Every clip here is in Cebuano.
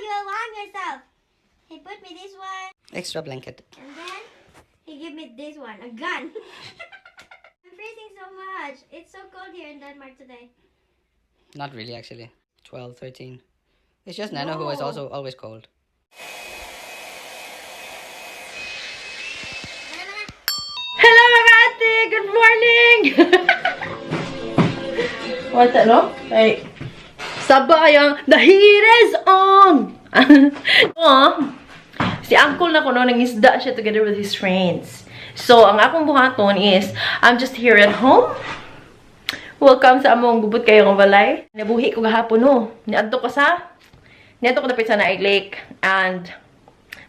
you will warm yourself. He put me this one, Extra blanket. And then he gave me this one, a gun. I'm freezing so much. It's so cold here in Denmark today. Not really, actually. 12, 13. It's just Nana who is No. also always cold. Hello, mga ate! Good morning! What's that, no? Ay, saba kayong the heat is on! Oh, si uncle na ko, no, nangisda siya together with his friends. So, ang akong buhaton is, I'm just here at home. Welcome sa among gubot kayo nga balay. Nabuhi ko gahapon, no. Niadto ko dapit sa Naig Lake and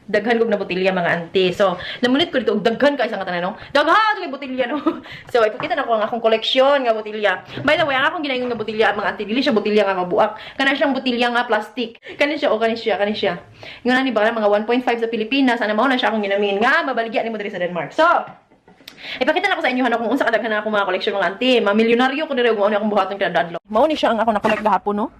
daghan kog na botilya, mga auntie. So, namunit ko dito og daghan kay sa tanan, no. Daghan kay botilya, no. So, ipakita na ko ang akong koleksyon nga botilya. By the way, ang akong ginaingon nga botilya, mga auntie, dili siya botilya nga mabuak. Kana siyang botilya nga plastic. Kani siya o kani siya, kani siya. Ingon ni ba mga 1.5 sa Pilipinas, ana mao na siya akong ginamin nga mabaligya nimo diri sa Denmark. So, ipakita na ko sa inyo hano kung unsa kadaghan na akong mga koleksyon, mga auntie. Ma-milyonaryo ko diri og mao ni akong buhaton kada adlaw. Mao ni siya ang ako na-collect gahapon, no.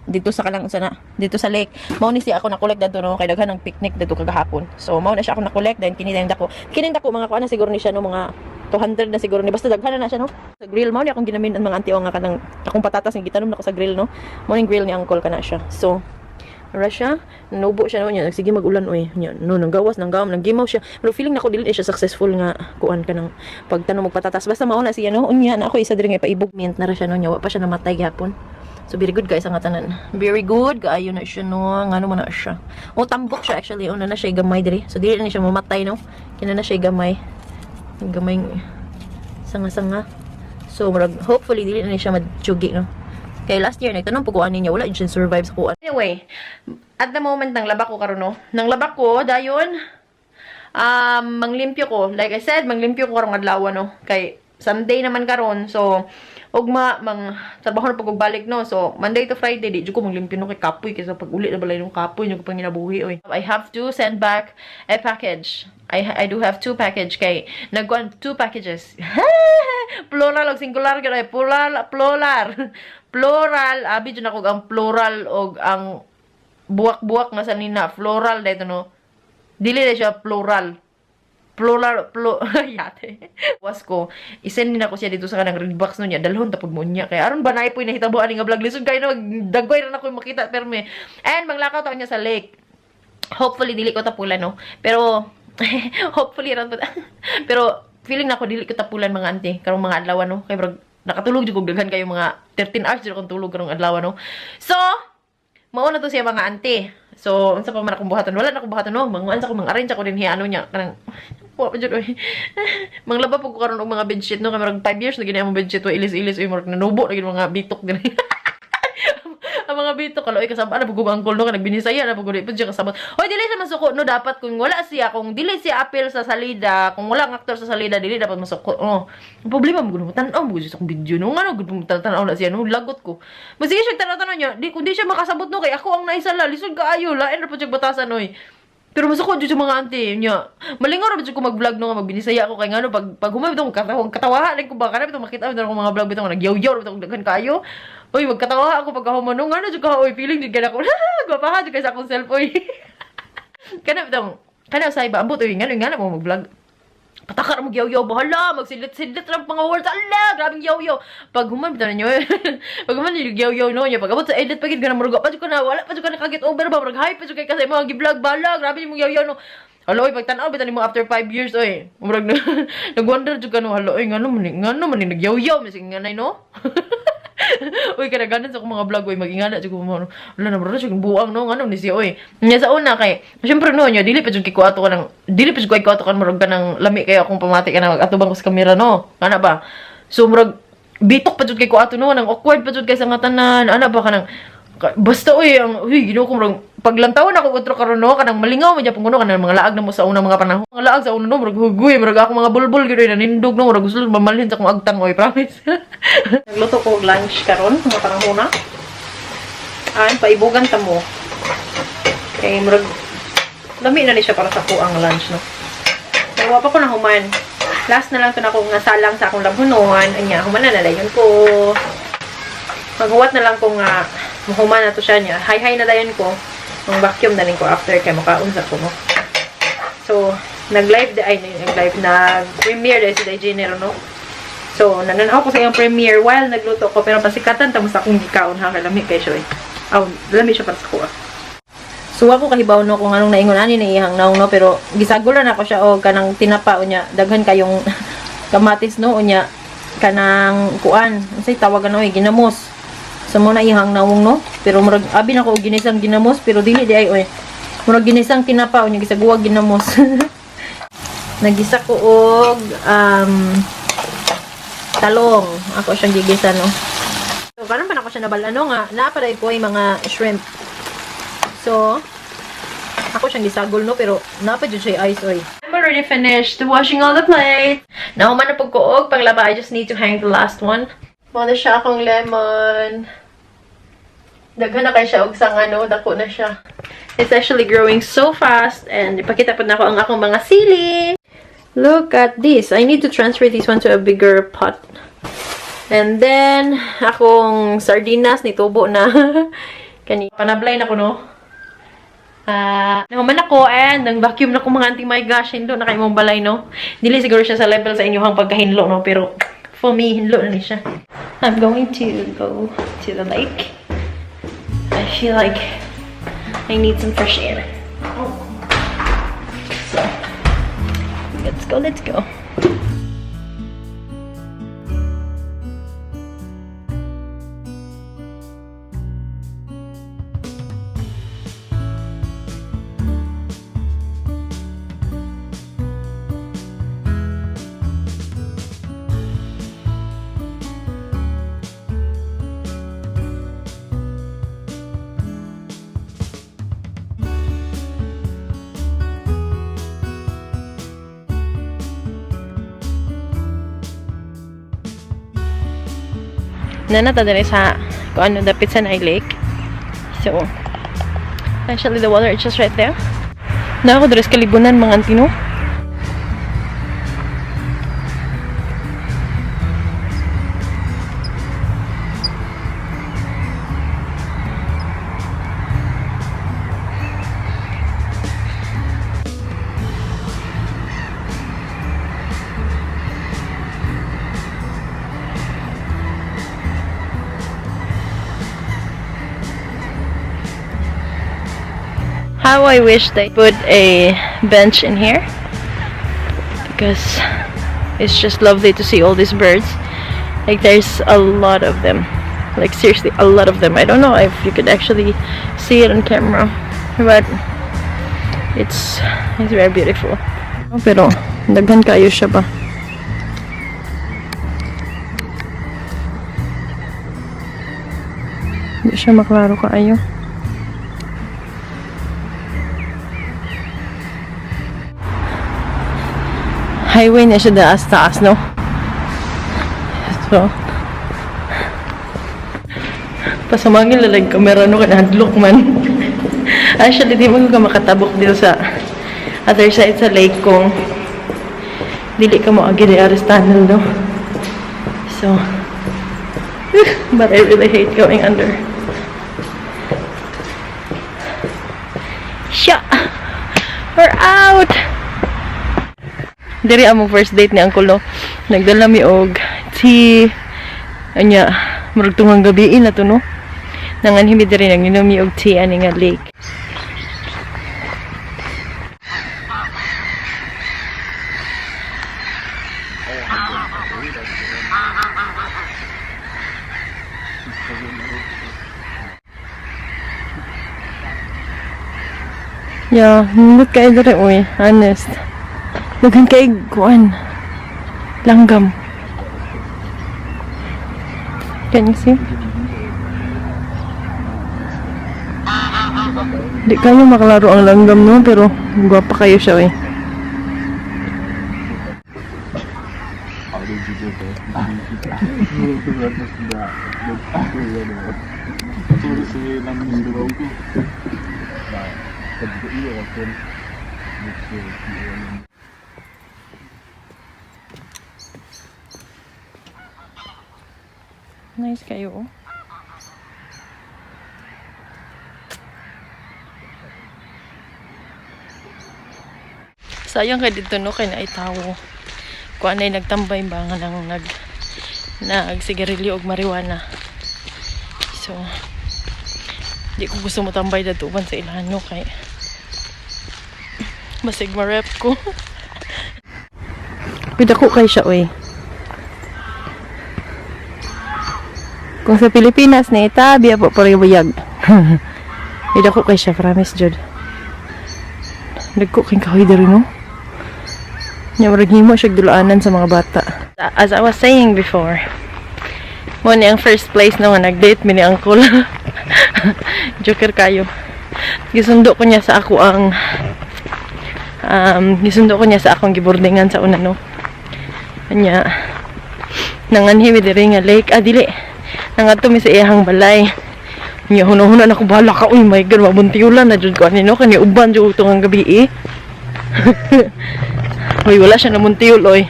Dito sa kanang unsa na dito sa lake. Mao ni siya ako na-collect dadto, no, kay daghan ng picnic dadto kagahapon. So mao na siya ako na-collect. Then kini dako, kini dako, mga kuan na siguro ni siya, no, mga 200 na siguro ni, basta daghan na, na siya, no. Sa grill mao ni akong ginamin ang mga auntie nga kanang akong patatas nga gitanom nako sa grill, no. Mao ning grill ni uncle kana siya. So ara siya, nubo siya, no, niya, sige magulan oy. Nya, no, nang gawas, nang gawam, nang gimaw siya. Pero feeling nako dili siya successful nga kuan ka ng pagtanom og patatas. Basta mao na siya, no. Unya na ako isa diri nga paibog mint na ra siya, no, nya wa pa siya namatay gyapon. So very good guys ang tanan. Very good kaayo na siya, no. Ngano man na siya. O tambok siya actually, una na siya gamay diri. So dili na siya mamatay, no. Kina na siya gamay. Gamay sanga-sanga. So murag hopefully dili na siya madchugi, no. Kay last year nagtanong po ko ani niya, wala jud siya survive sa kuan. Anyway, at the moment nang laba ko karon, no. Nang laba ko dayon manglimpyo ko. Like I said, manglimpyo ko karong adlaw, no. Kay Sunday naman karon. So ugma mang trabaho na pag balik, no. So Monday to Friday di jud ko manglimpyo, no, kay kapoy kaysa pag uli na balay nung kapoy nyo ko pang ginabuhi oy. I have to send back a package. I do have two package kay nagkuan two packages. Plural og singular gyud ay plural, plural. Plural abi jud ako ang plural og ang buwak-buwak nga sanina floral dito, no. Dili na siya plural. Plural, yate. Was ko, isend ni nako siya dito sa kanang red box, no, niya. Dalhon tapod mo niya. Kaya aron ba na ipoy nahitabo ani nga vlog. Lisod kayo na magdagway ra na ko makita perme. And maglakaw ta niya sa lake. Hopefully dili ko tapulan, no. Pero hopefully ran. Pero feeling nako dili ko tapulan, mga auntie, karong mga adlaw, no. Kay murag nakatulog jud kog daghan kayo, mga 13 hours jud akong tulog karong adlaw, no. So, mao na to siya, mga auntie. So, unsa pa man akong buhaton? Wala na akong buhaton, no. Manguan sa ko, mang-arrange ako din hiya ano niya kanang wa pa jud oy. Manglaba pud ko karon og mga bedsheet, no, kay murag 5 years na gini ang bedsheet wa ilis-ilis oy, murag nanubo na gid mga bitok gani. Ang mga bitok kalo ay kasama na pud ang uncle, no, kay nagbinisaya na pud ko, di pud siya kasabot. Hoy, dili siya masuko, no, dapat kung wala siya, kung dili siya apil sa salida, kung wala ang aktor sa salida, dili dapat masuko. Oh. Ang problema mo gud tan-aw mo gud sa akong video, no. Ngano gud mo tan-aw na siya, no, lagot ko. Masige siya tan-aw niya, di kung di siya makasabot, no, kay ako ang naisala, lisod kaayo, lain ra pud siya batasan oy. Pero masuko jud sa mga auntie niya. Malingaw ra jud ko mag-vlog, no, nga magbinisaya ako kay ngano pag humay bitong katawa katawa ko ba kana bitong makita bitong akong mga vlog bitong nagyaw-yaw bitong daghan kaayo. Oy, magkatawa ako pag human, no, ngano jud ka oy, feeling jud kana ko. Gwapaha jud kay sa akong self oy. Kana bitong kana sa iba ambot oy, ngano ngano mo mag-vlog. Patakar mo yaw-yaw, bahala, magsilit-silit lang mga words, ala, grabing yaw-yaw. Pag human, bitaw ninyo, pag human, yung yaw-yaw, no, niya, pag abot sa edit, pagid, ganang maruga, pa jud ko na, wala pa jud ka nakaget over ba, murag hype pa jud kay kasi mga gi-vlog, bahala, grabe yung yaw-yaw, no. Hala, oy, pagtanaw, bitaw nimo after 5 years, oy. Murag na, nag-wonder jud ka, no, hala, oy, ngano man ni, nagyaw-yaw, mising nganay, no? Uy, kada ganan sa akong mga vlog, uy, mag-ingana jud ko mo. Wala na bro, siya buang, no, ngano ni siya, oy. Nya sa una kay, syempre, no, nya dili pa jud kay ko ato kanang dili pa jud ko ato kan murag kanang lami kayo akong pamati ka na mag-atubang ko sa kamera, no. Ana ba? So murag bitok pa jud kay ko ato, no, nang awkward pa jud kay sa nga tanan, ana ba kanang basta oy ang uy Ginoo ko, murag paglantawan ako otro karon, no, kanang malingaw man gyapon kuno kanang mga laag na mo sa unang mga panahon, mga laag sa una, no, murag hugoy, murag ako mga bulbul gyud oy, nanindog, no, murag gusto mamalhin sa akong agtang oy, promise. Nagluto ko og lunch karon mga panahon na ay paibugan ta mo kay murag lami na ni siya para sa ang lunch, no. Kaya wa pa ko na human. Last na lang to na ako nga salang sa akong labhunon. Anya, human na dayon ko. Maghuwat na lang ko nga Muhuman na to siya niya. Hi-hi na dayon ko. Ang vacuum na rin ko after kay makaon sa ko no. So, nag-live di ay nag-live nag-premiere dahil si Day Jenner no. So, nananaw ko sa iyang premiere while nagluto ko pero pasikatan tamo sa akong gikaon ha kay lami kay siya eh. Aw, lami siya para sa kuha. So ako kahibaw no kung anong naingon ani na iyang naong no pero gisagol na ako siya og kanang tinapa unya daghan kayong kamatis no unya kanang kuan unsay tawagan oy ginamos. Sa mo na iyang naong no pero murag abi na ko og ginisang ginamos pero dili di ay oy. Murag ginisang tinapa unya gisaguwag ginamos. Nagisa ko og talong. Ako siyang gigisa no. So karon pa na ako siya nabal ano nga naa pa ko ay mga shrimp. So, ako siyang gisagol no, pero napa jud siya ice oy. I'm already finished washing all the plates. Now, man na pagkuog, panglaba, I just need to hang the last one. Mao na siya akong lemon. Daghan na kay siya og sanga no, dako na siya. It's actually growing so fast and ipakita pa na ako ang akong mga sili. Look at this. I need to transfer this one to a bigger pot. And then, akong sardinas nitubo na. Kani panablay na ko no. Ah, nahuman ako and nang vacuum na ko mga auntie, my gosh, hinlo na kay mong balay no. Dili siguro siya sa level sa inyong pagkahinlo no, pero for me hinlo na ni siya. I'm going to go to the lake. I feel like I need some fresh air. So, let's go, let's go. Nanata diri sa kung ano dapit sa Nile Lake. So, actually the water is just right there. Na ako diri sa kalibunan mga antino. How I wish they put a bench in here because it's just lovely to see all these birds. Like there's a lot of them. Like seriously, a lot of them. I don't know if you could actually see it on camera, but it's very beautiful. Pero daghan kayo siya ba? Hindi siya maklaro kaayo. Highway na siya taas taas, no? So, pasamangin lalag kamera no, kanadlok man. Actually, di mo ka makatabok dito sa other side sa lake kung dili ka mo agi di aris tunnel, no? So, but I really hate going under. Siya! We're out! Diri among first date ni Uncle no. Nagdala mi og tea. Anya, murag tungang gabi na to no. Nanganhi mi diri nanginom mi og tea ani nga lake. Yeah, nindot kayo diri oy, honest. Daghan kay kuan. Langgam. Can you see? Di kayo maklaro ang langgam no, pero gwapa kayo siya eh. Nice kayo oh. Sayang kay didto, no, kay naay tawo. Kuan ay nagtambay ba nga nang nagsigarilyo og marijuana. So, di ko gusto mo tambay dito uban sa ilahan, no, kay basig ma-rep ko. Pidako kay siya, oy. Kung sa Pilipinas na itabi po paribuyag. Pidako kay siya, promise jud. Nagko kay kahoy diri, no. Nya murag himo siya dulaanan sa mga bata. As I was saying before, mao ni ang first place no nga nag-date mi ni uncle. Joker kayo. Gisundo ko niya sa akong giboardingan sa una, no. Anya nanganhi mi diri nga lake, ah, dili. Nangadto mi sa iyahang balay. Nya huno-huno na ko, bahala ka, uy, my God, mabuntiulan na jud ko ani, no, kani uban jud ko ang gabi eh. Uy, wala siya namuntiul, oy.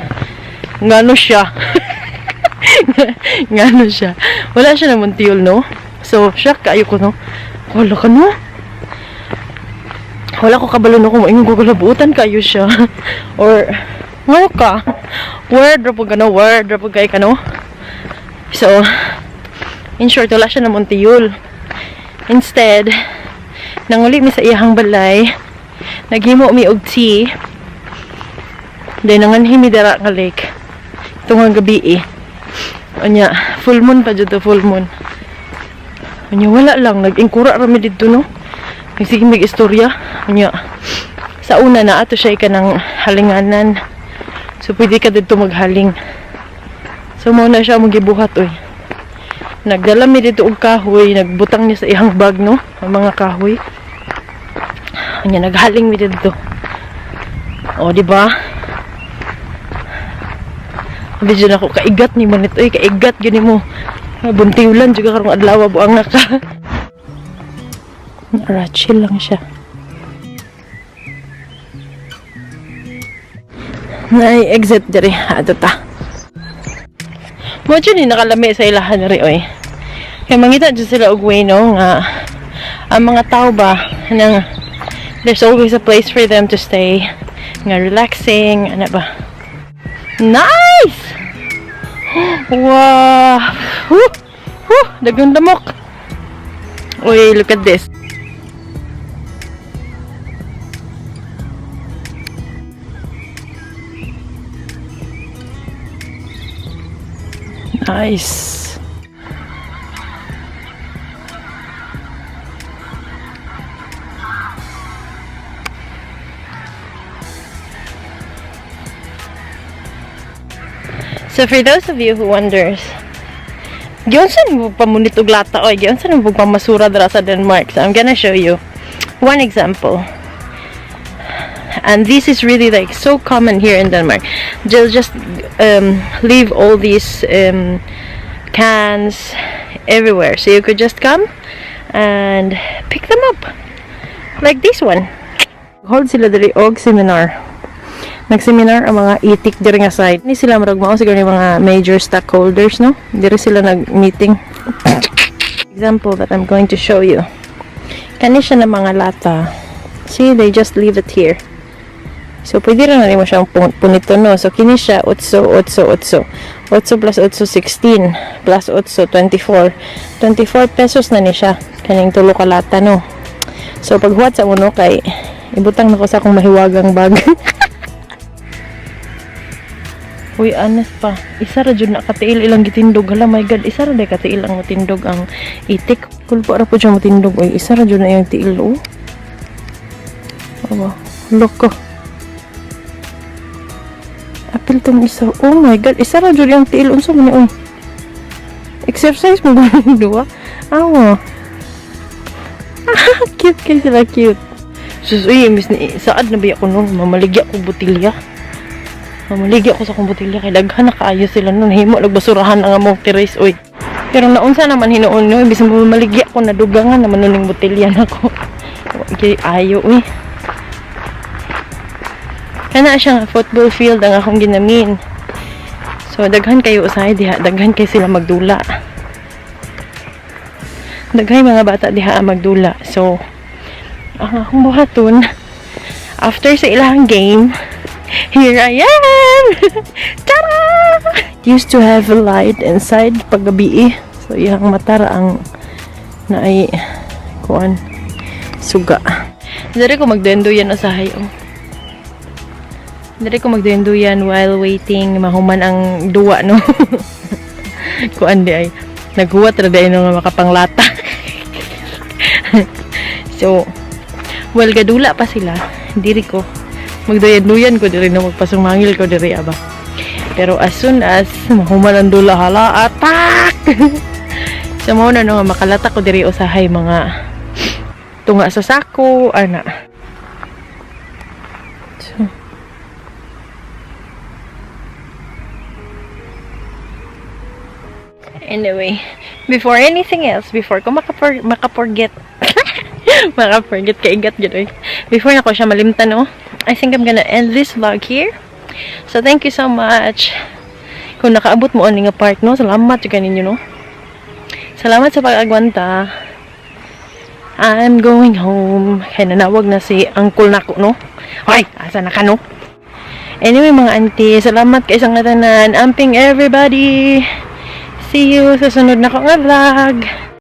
Ngano siya? Ngano siya? Wala siya namuntiul, no? So, shock kayo ko, no? Wala ka, no? Wala ko kabalo, no, kung maingon ko kalabutan kayo siya. Or, ngano ka? Word, ra pud ka, no? Word, ra pud kay ka, no? So, in short, wala siya namuntiyul. Instead, nanguli mi sa iyahang balay, naghimo mi og tea, then nanganhi mi dara nga lake. Tungang gabi eh. Unya, full moon pa jud to, full moon. Unya, wala lang, nag-ingkura ra mi didto, no. Nagsige mig istorya. Unya, sa una na ato siya kanang halinganan. So, pwede ka didto maghaling. So, mao na siya among gibuhat, oy. Nagdala mi didto og kahoy, nagbutang niya sa iyang bag, no, ang mga kahoy. Unya, naghaling mi didto. O, di ba? Video na ako, kaigat ni manit, oy, kaigat gani mo. Buntiwlan juga karong adlaw, buang na ka. Ara, chill lang siya. Nay exit diri, ato ta. Mao jud ni nakalami sa ilahan diri, oy. Kay mangita jud sila og way, no, nga ang mga tao ba nang there's always a place for them to stay nga relaxing ana ba. Nice! Wow! Woo! Woo! Daghang lamok. Uy, look at this. Nice. So for those of you who wonders, giunsa nimo pamunit og lata oy, giunsa nimo pamasura dira sa Denmark. So I'm gonna show you one example. And this is really like so common here in Denmark. They'll just leave all these cans everywhere. So you could just come and pick them up. Like this one. Hold sila diri og seminar. Nag-seminar ang mga itik diri nga side. Ni sila murag mao siguro ni mga major stakeholders, no? Diri sila nag-meeting. Example that I'm going to show you. Kani siya na mga lata. See, they just leave it here. So, pwede rin na rin mo siyang punito, no? So, kini siya, 8, 8, 8. 8 plus 8, 16. Plus 8, 24. 24 pesos na ni siya. Kaning tulo ka lata, no? So, paghuwat sa uno, kay ibutang na ko sa akong mahiwagang bag. Uy, honest pa. Isa ra jud na katiil ilang gitindog. Hala, my God, isa ra day katiil ang matindog ang itik. Kulpo ra po siya matindog. Uy, isa ra jud na iyang tiil, oh. Aba, loko. Apil tong isa. Oh my God, isa ra jud iyang tiil. Unsa man ni, uy? Exercise mo ba yung duwa? Awa. Cute kay sila, cute. Sus, uy, imbis ni saad na ba ako nun? Mamaligya ko botilya. Mamaligya ko sa akong botilya kay daghan na kaayo sila nun. Himo nagbasurahan ang among terrace, uy. Pero naunsa naman hinuon, no, imbis na mamaligya ko, nadugangan naman nun yung botilya nako. Okay, ayo, uy. Kana siya nga football field ang akong ginamin. So daghan kayo usahay diha, daghan kay sila magdula. Daghay mga bata diha ang magdula. So ang akong buhaton after sa ilang game, Here I am! Tara! Used to have a light inside paggabi eh. So, iyang mata ra ang naay kuan suga. Diri ko magduyan-duyan usahay oh. Diri ko magduyan-duyan while waiting mahuman ang duwa, no. Kuan di ay naghuwat ra di ay no nga makapanglata. So, well, gadula pa sila. Diri ko magduyan-duyan ko diri no, magpasumangil ko diri aba. Pero as soon as mahuman ang dula, hala, attack! So mao na no nga makalata ko diri usahay, mga tunga sa sako ana. So, anyway, before anything else, before ko makaforget kaigat gid oy. Before nako siya malimtan no, I think I'm gonna end this vlog here. So thank you so much. Kung nakaabot mo ani nga part no, salamat jud ninyo no. Salamat sa pag-agwanta. I'm going home. Kaya nanawag na si uncle nako no. Hoy, asa na ka no? Anyway, mga auntie, salamat kay sa tanan. Amping, everybody. See you sa sunod nako nga vlog.